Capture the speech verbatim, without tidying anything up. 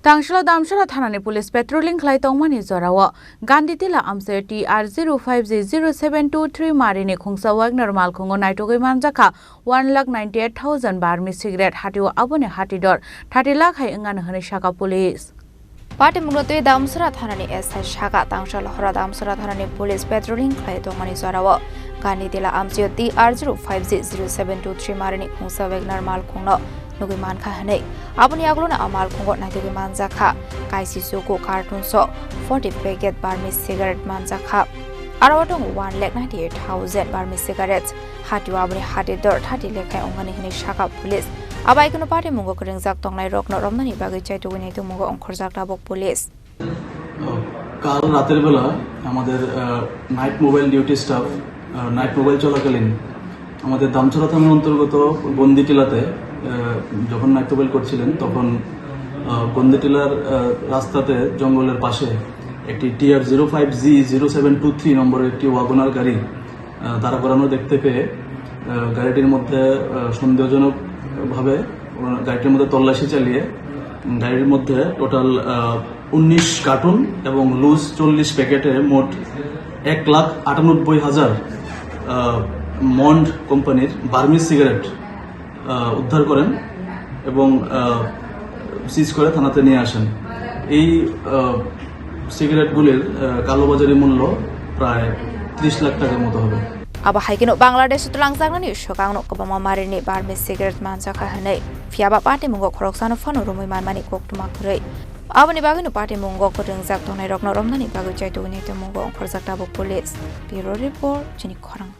Tangsalo Damsara thanani police patrolling khlai tongmani jorao Gandhi Tila amchai T R zero five G zero seven two three marini khungsa Wagner malkhungo naitugwi manjakha one lakh ninety eight thousand Burmese cigarette, hatio aboni hati dor thirty lakh hai wngani hwnwi saka police. Patimungno twi Damsara thanani S I saka, Tangsalo hora Damsara thanani police patrolling khlai tongmani jorao Gandhi Tila amchaio T R zero five G zero seven two three marini khungsa Wagner malkhungno nugwi mankha hwnwi. Aboni yagulono a malkhungo naitugwi manjakha kaisi chuku cartoon so forty packet Burmese cigarette manjakha. Aro tongo one lakh ninety eight thousand Burmese cigarettes. Hatio aboni hati dor thirty lakh hai wngani hwnwi saka police. Abai kheno patimungo kwrwngjak tongnairokno romnani bagwi chaitugwi naitugmungo ongkhorjak tabuk police. কাল রাতের বেলা আমাদের night mobile duty staff night mobile চলাকালীন আমাদের দামছড়া থানার অন্তর্গত গন্দিটিলাতে আহ, যখন night mobile করছিলেন, তখন আহ, গন্দিটিলার আহ, রাস্তাতে জঙ্গলের পাশে একটি T R zero five G zero seven two three নম্বরের একটি ওয়াগনার গাড়ি আহ, দাঁড়া করানো দেখতে পেয়ে আহ, গাড়িটির মধ্যে আহ, সন্দেহজনকভাবে ওরা গাড়িটির মধ্যে তল্লাশি চালিয়ে উম, গাড়ির মধ্যে টোটাল উনিশ কার্টুন এবং লুজ চল্লিশ প্যাকেটে মোট এক লাখ আটানব্বই হাজার মন্ড কোম্পানির বার্মিজ সিগারেট আহ, উদ্ধার করেন এবং সিজ করে থানাতে নিয়ে আসেন। এই আহ, সিগারেটগুলির আহ, কালোবাজারি মূল্য প্রায় ত্রিশ লাখ টাকার মতো হবে। Abo hai kheno Bangladesh twlangjaknani swkangno kwbangma marini Burmese cigarette manjakha hwnwi. Phiya ba patimungo khoroksano phano romwi manmani koktwma kwrwi. Aboni bagwino patimungo kwrwngjak tongnairokno romnani bagwi chaitugwi naitugmungo ongkhorjak tabuk police. Bureau report, chini khorang.